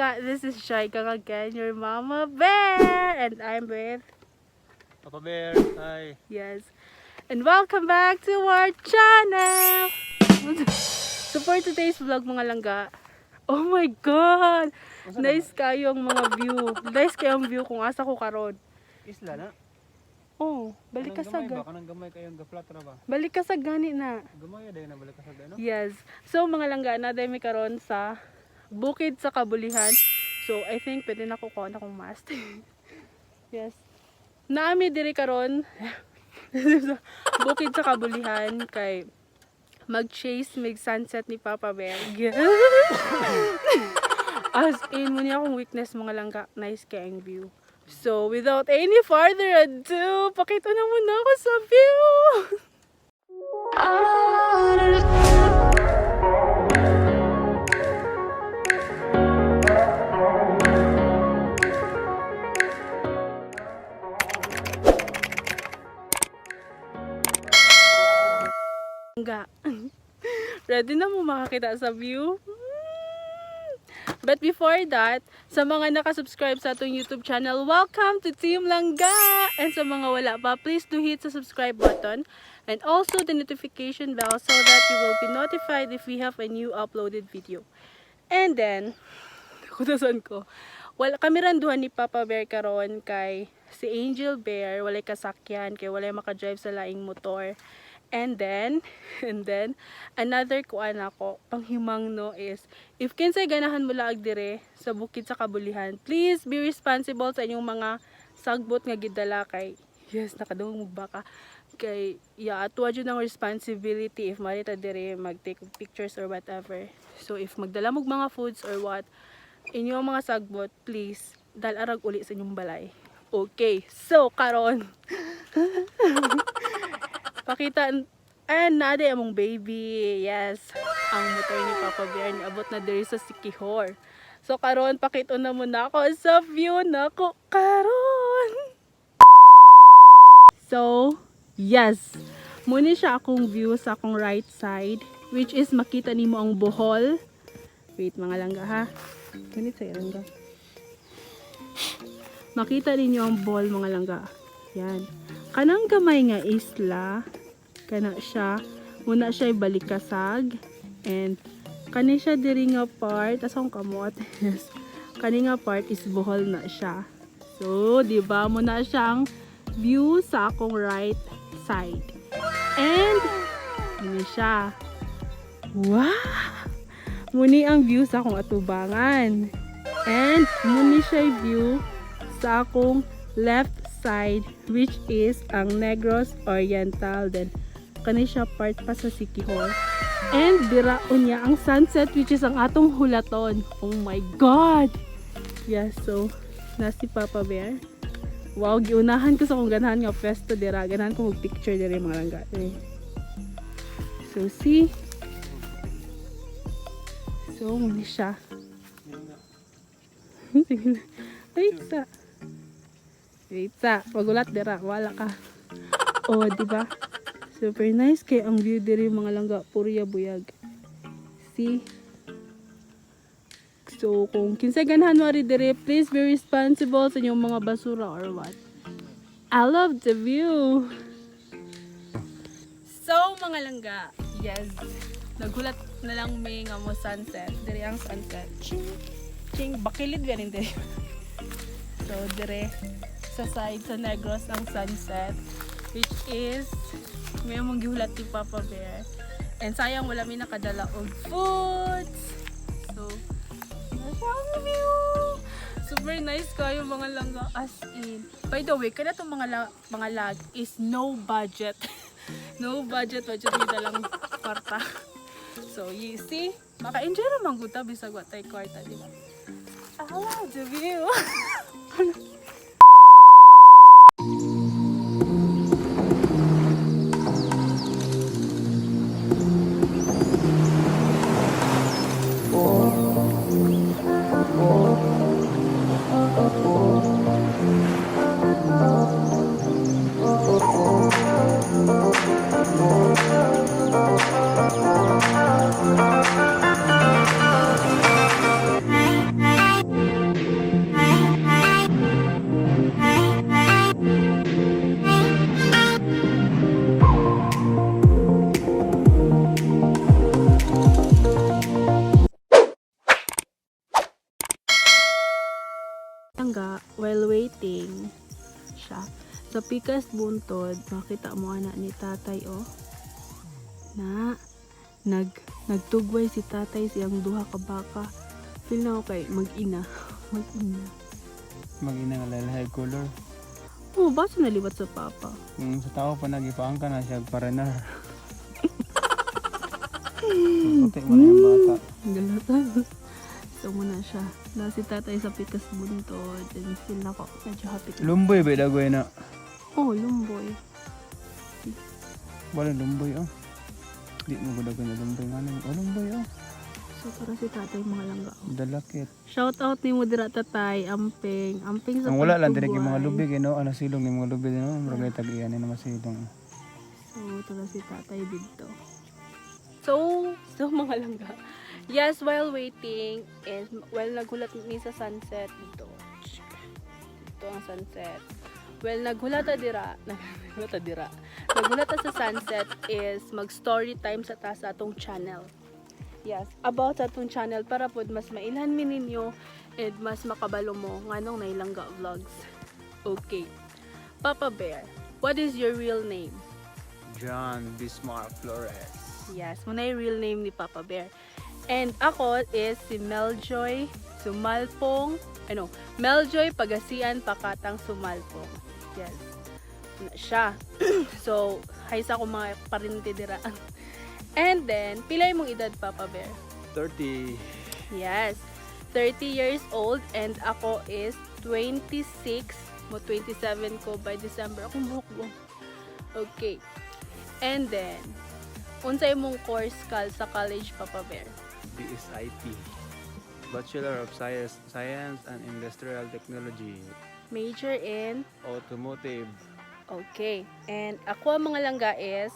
Langga? This is Shaika again, your mama bear! And I'm with Papa Bear, hi. Yes. And welcome back to our channel! So for today's vlog, mga langga, oh my God! Nice kayong mga view. Nice kayong view kung asa ko karon. Isla na. Oh, balik ka sa Kanang gamay ba? Kanang gamay kayong gaflat ra ba? Balik ka sa gani na. Gamay dahil na balik ka sa ano? Yes. So mga langga, na mi karon sa bukid sa Kabulihan. So I think pwede na ko kuha na akong mask. Yes. Naami diri karon sa bukid sa Kabulihan kay mag-chase mig sunset ni Papa Bear. As in, muna akong weakness, mga langga. Nice kayang view. So, without any further ado, pakita na muna ako sa view! Langga. Ready na mo makakita sa view? But before that, sa mga nakasubscribe sa atong YouTube channel, welcome to Team Langga! And sa mga wala pa, please do hit sa subscribe button and also the notification bell so that you will be notified if we have a new uploaded video. And then, kutasan ko. Wala kami randuhan ni Papa Bear karon kay si Angel Bear walay kasakyan kay walay makadrive sa laing motor. And then another kuan ako panghimang no is if kinsay ganahan mo laag dire sa bukid sa Kabulihan, please be responsible sa inyong mga sagbot nga gidala kay yes, nakadungog mo baka kay yeah, atuwa jud ang responsibility if marita dire mag-take pictures or whatever. So if magdala mo mga foods or what, inyo ang mga sagbot, please, dalarag uli sa inyong balay. Okay, so karon pakita and nade among baby. Yes, ang motor ni Papa Bear niabot na diri sa Sikihor. So karon pakita na muna ako sa view nako karon. So, yes. Muna siya akong view sa akong right side, which is makita nimo ang Bohol. Wait, mga langga ha. Ganit sa langga. Makita ninyo ang Bohol, mga langga. Yan. Kanang gamay nga isla, kana siya, muna siya balikasag and kani siya diri nga part, asong kamot. Yes. Kani nga part is Bohol na siya. So, di ba muna siyang view sa akong right side. And muni siya. Wow! Muni ang view sa akong atubangan. And muni siya view sa akong left side, which is ang Negros Oriental. Then kani siya part pa sa Sikihor. And dira unya ang sunset, which is ang atong hulaton. Oh my God! Yes, so na si Papa Bear. Wow, giunahan ko sa akong ganahan nga pwesto dira. Ganahan ko mag-picture dira, mga langga. Eh. So, see? So, muni siya. Sige na. Wait sa. Wait sa. Pagulat dira. Wala ka. Oh, di ba? Super nice kay ang view diri, mga langga. Purya buyag. See? So, kung kinsay ganahan mo ari diri, please be responsible sa inyong mga basura or what. I love the view. So, mga langga, yes. Nagulat na lang may nga mo sunset. Diri ang sunset. Ching! Ching! Bakilid ganin diri. So, dire sa side sa Negros ang sunset, which is may mong gihulat ni Papa Bear. And sayang wala mi nakadala og foods. So, nasa ang view. Super nice kayo, mga langga, as in. By the way, kana tong mga lag is no budget. No budget, budget ni dalang kwarta. So, you see, maka-enjoy ra man gud ta bisag wa tay kwarta, di ba? I love the view. langga, while waiting siya, sa pikas buntod, makita mo ana ni tatay oh. Na, nagtugway si tatay siyang duha ka baka. Feel na ako kay mag-ina. Mag-ina. Mag-ina nga lalahay color. Oh, basta naliwat sa papa. Kung sa tao pa nagipaang ka na siya parenar. Puti mo na yung bata. Galata. So muna siya. Na si tatay sa pikas buntod. And feel na ko, medyo happy ka. Lumboy ba dagoy na? Oh, lumboy. Wala lumboy oh. Di mo ko dagoy na lumboy nga na. Oh, lumboy oh. So para si tatay mga langga. Oh. Dalakit. Shout out ni mo dira tatay, amping. Amping sa Ang wala lang dire kay mga pagtugway. lubi kay no, ano silong yung mga lubi no, murag tag-iyan ni masilong. So, tara si tatay dito. So mga langga. Yes, while waiting, is, while naghulat mi sa sunset dito. Dito ang sunset. Well, naghulat ta dira. Naghulat ta dira. Naghulat ta sa sunset is mag-story time sa ta sa atong channel. Yes, about sa atong channel para pod mas mailhan mi ninyo and mas makabalo mo nganong nailangga vlogs. Okay. Papa Bear, what is your real name? John Bismarck Flores. Yes, muna yung real name ni Papa Bear. And ako is si Meljoy Sumalpong, ano, Meljoy Pagasian Pakatang Sumalpong. Yes. Na siya. So, hi sa akong mga parinti dira. And then, pila imong edad, Papa Bear? 30. Yes. 30 years old and ako is 26 mo 27 ko by December. Akong buhok ko. Okay. And then, unsa imong course kal sa college, Papa Bear? BSIT. Bachelor of Science, Science and Industrial Technology. Major in? Automotive. Okay. And ako ang mga langga is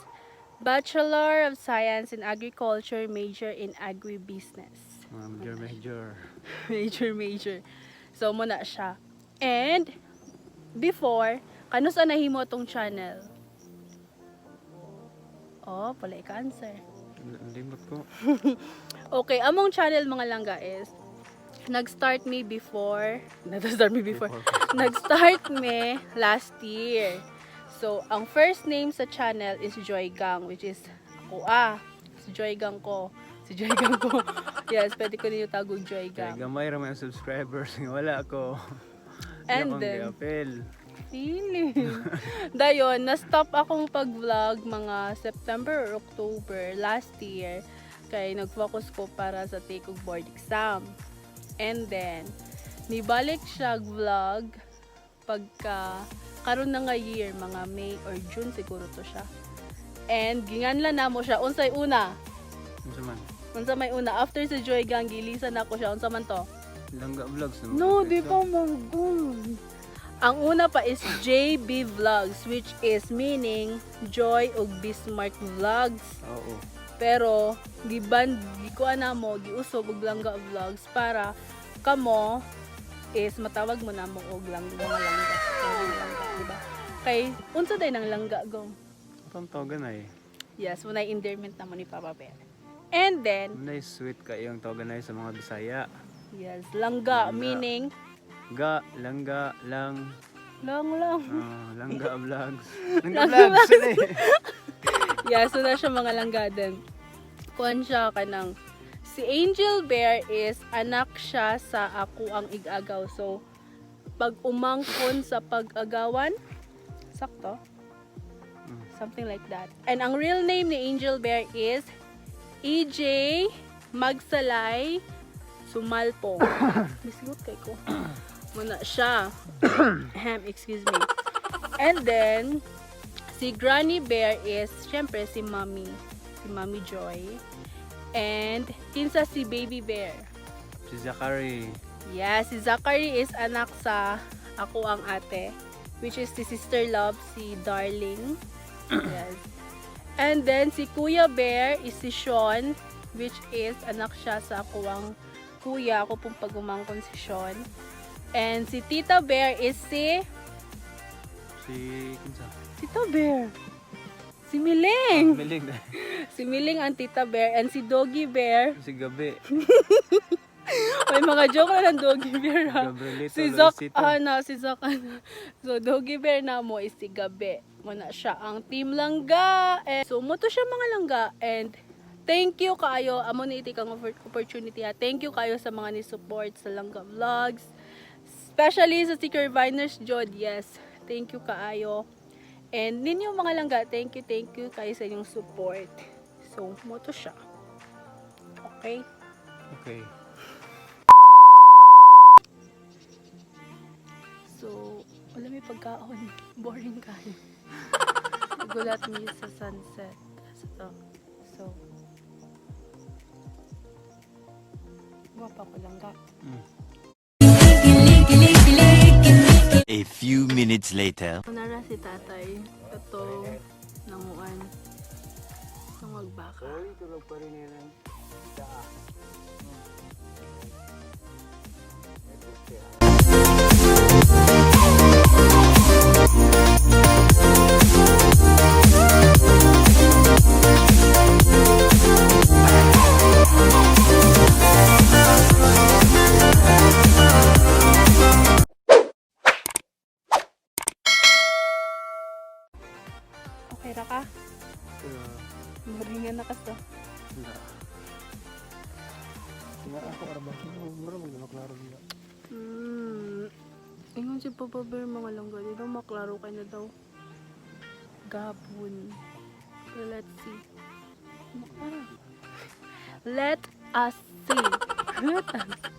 Bachelor of Science in Agriculture, major in Agribusiness. Mga major major. Major, major. So, muna siya. And, before, kanus-a nahimo atong channel? Oh, pala ika-answer. Ang limot ko. Okay, among channel mga langga is, nag-start me before, nag-start me before, nag-start me last year. So, ang first name sa channel is Joy Gang, which is ako ah. Si Joy Gang ko. Si Joy Gang ko. Yes, pwede ko ninyo tawag Joy Kaya Gang. gamay ra may subscribers nga wala ako. And Di akong then, giapil. Feeling. Dayon, na-stop akong pag-vlog mga September or October last year. Kay nag-focus ko para sa take og board exam. And then, nibalik siya vlog pagka karon na nga year, mga May or June siguro to siya. And ginganlan na mo siya unsay una. Unsa man? Unsa may una after sa Joy Gang gilisan nako siya unsa man to? Langga vlogs naman. No, di pa manggun. Ang una pa is JB Vlogs, which is meaning Joy ug Bismarck Vlogs. Oo. Pero giban gikuan na mo, giusob og Langga Vlogs para kamo is matawag mo na mo og langga mga langga. Mga langga, di ba? Kay unsa day nang langga gong? Atong tawagan ay. Yes, unay endearment na mo ni Papa Bear. And then, Nice sweet kayong tawagan ay sa mga Bisaya. Yes, langga, Langga. meaning Ga, langga, lang, lang lang. ah, langga vlogs. Langga vlogs. Sila eh. Yeah, so na siya mga langga din. Kuan siya kanang si Angel Bear is anak siya sa ako ang igagaw. So pag umangkon sa pag-agawan, sakto. Something like that. And ang real name ni Angel Bear is EJ Magsalay Sumalpong. Misgot kay ko. Muna siya. Ahem, excuse me. And then, si Granny Bear is, syempre, si Mommy. Si Mommy Joy. And, kinsa si Baby Bear. Si Zachary. Yeah, si Zachary is anak sa ako ang ate, which is si Sister Love, si Darling. Yes. And then si Kuya Bear is si Sean, which is anak siya sa ako ang kuya. Ako pong pagumangkon si Sean. And si Tita Bear is si Si kinsa? Tita Bear. Si Miling. Miling. Si Miling ang Tita Bear and si Doggy Bear Si Gabi. May mga joke na lang doggy bear ha. Gabrielito Si Zac, Luisito. Ana, si Zac, ana. So, doggy bear na mo is si Gabi. Muna siya ang team langga. And, so, mo to siya mga langga. And, thank you kaayo. Amo ni iti kang opportunity ha. Thank you kaayo sa mga ni-support sa Langga Vlogs. Especially sa Secret Viners Jod. Yes. Thank you kaayo. And ninyo mga langga, thank you kayo sa inyong support. So, mo to siya. Okay? Okay. So, wala may pagkaon. Boring kayo. Nagulat mi sa sunset. Sa to. So, gwapa ko lang ga. A few minutes later. Nara si tatay. Ito, nanguan. Itong magbaka. Uy, tulog pa rin nila. Okay ra ka? Boringan na kaso. Nga ako arba. Mura mo na klaro niya. Ingon si Papa Bear mga langga. Di ba maklaro ka na daw? Gapon. Pero let's see. Maklaro. Let us see. Let us see.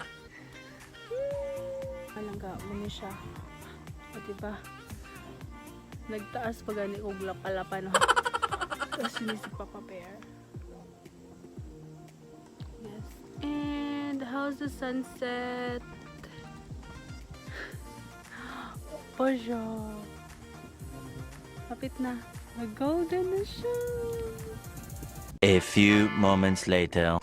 Malangga, muna siya. O diba? Nagtaas pa gani og lapalapan. Tapos yun si Papa Bear. Yes. And how's the sunset? Pa siya. Kapit na. Nag-golden na siya. A few moments later.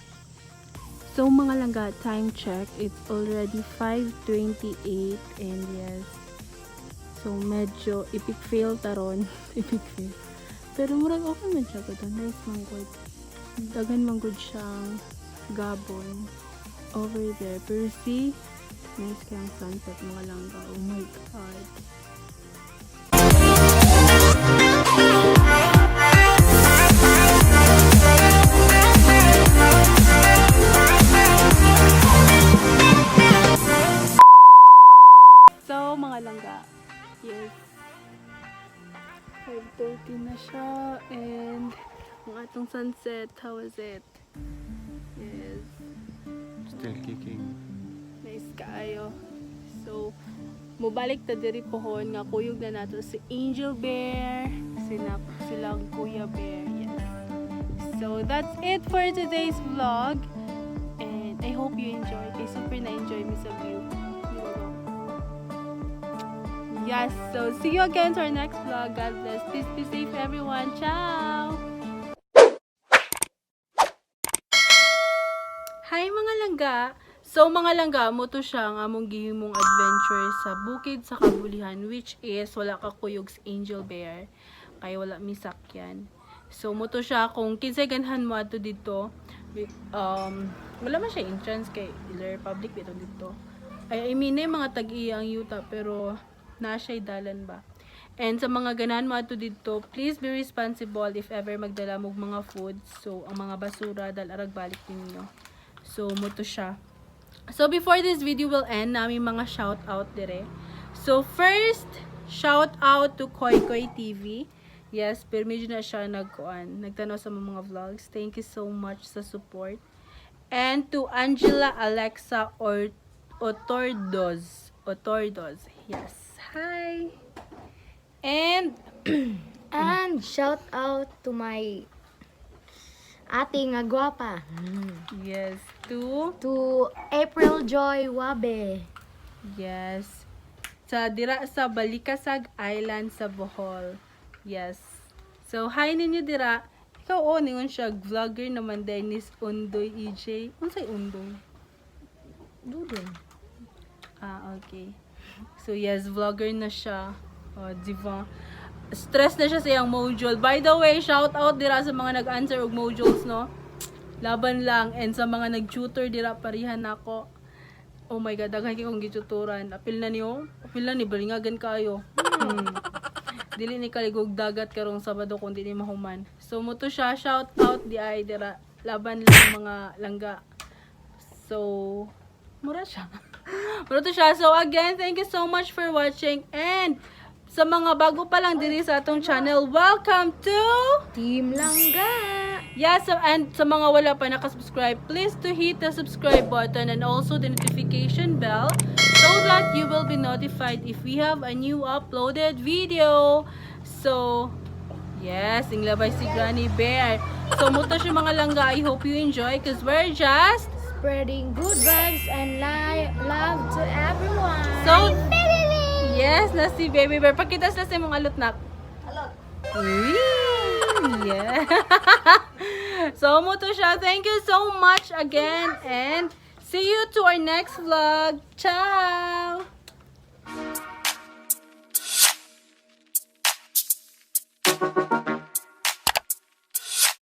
So mga langga, time check. It's already 5:28 and yes. So medyo epic fail taron. Epic fail. Pero murag okay man siya ko. Nice man good. Daghan man good siyang gabon over there. Pero see, nice kayang sunset mga langga. Oh my God. So, mga langga, yes, 5:30 na siya and ang atong sunset, how was it? Yes, Still kicking. Nice kaayo. So, mubalik ta diri pohon nga kuyog na nato si Angel Bear, sila silang Kuya Bear. Yes. So, that's it for today's vlog. And I hope you enjoy. Kay super na-enjoy mi sa view. Di ba ba? Yes, so see you again to our next vlog. God bless. Please be safe, everyone. Ciao! Hi mga langga! So mga langga, mo to siya ang among gihimong adventure sa bukid sa Kabulihan, which is wala ka kuyog sa Angel Bear kay wala mi sakyan. So mo to siya kung kinsay ganhan mo adto dito, wala man siya entrance kay either public bitaw dito. Ay, I mean, na yung mga tag-iya ang yuta pero na siya'y dalan ba. And sa mga ganahan mo adto dito, please be responsible if ever magdala mo og mga food. So, ang mga basura, dal arag balik ninyo. So, mo to siya. So, before this video will end, namin mga shout out dire. So, first, shout out to Koy Koy TV. Yes, pero medyo na siya nagkuan, nagtanaw sa mga vlogs. Thank you so much sa support. And to Angela Alexa or Otordoz. Otordoz. Yes. Hi. And And shout out to my ate nga gwapa. Yes, to To April Joy Wabe. Yes. Sa dira sa Balikasag Island sa Bohol. Yes. So hi ninyo dira. Ikaw oh, ningon siya vlogger naman Dennis Undoy EJ. Unsay Undoy? Dudong. Ah, okay. So yes, vlogger na siya. Oh, di ba? Stress na siya sa iyang module. By the way, shout out dira sa mga nag-answer og modules, no? Laban lang. And sa mga nag-tutor dira parihan nako. Oh my God, daghan kay kong gituturan. Apil na niyo. Apil na ni balingagan kayo. Dili ni kaligog dagat karong Sabado kung di ni mahuman. So mo to siya, shout out di ay dira. Laban lang, mga langga. So mura siya. Mura to siya. So again, thank you so much for watching, and sa mga bago pa lang diri sa atong channel, welcome to Team Langga! Yes, so, and sa mga wala pa nakasubscribe, please to hit the subscribe button and also the notification bell so that you will be notified if we have a new uploaded video. So, yes, inglabay si Granny Bear. So, muto siya, mga langga. I hope you enjoy because we're just spreading good vibes and love to everyone. So, yes, na si Baby Bear. Pakita sila sa imong alot na. Alot. Uy, yeah. So, mo to siya. Thank you so much again and see you to our next vlog. Ciao!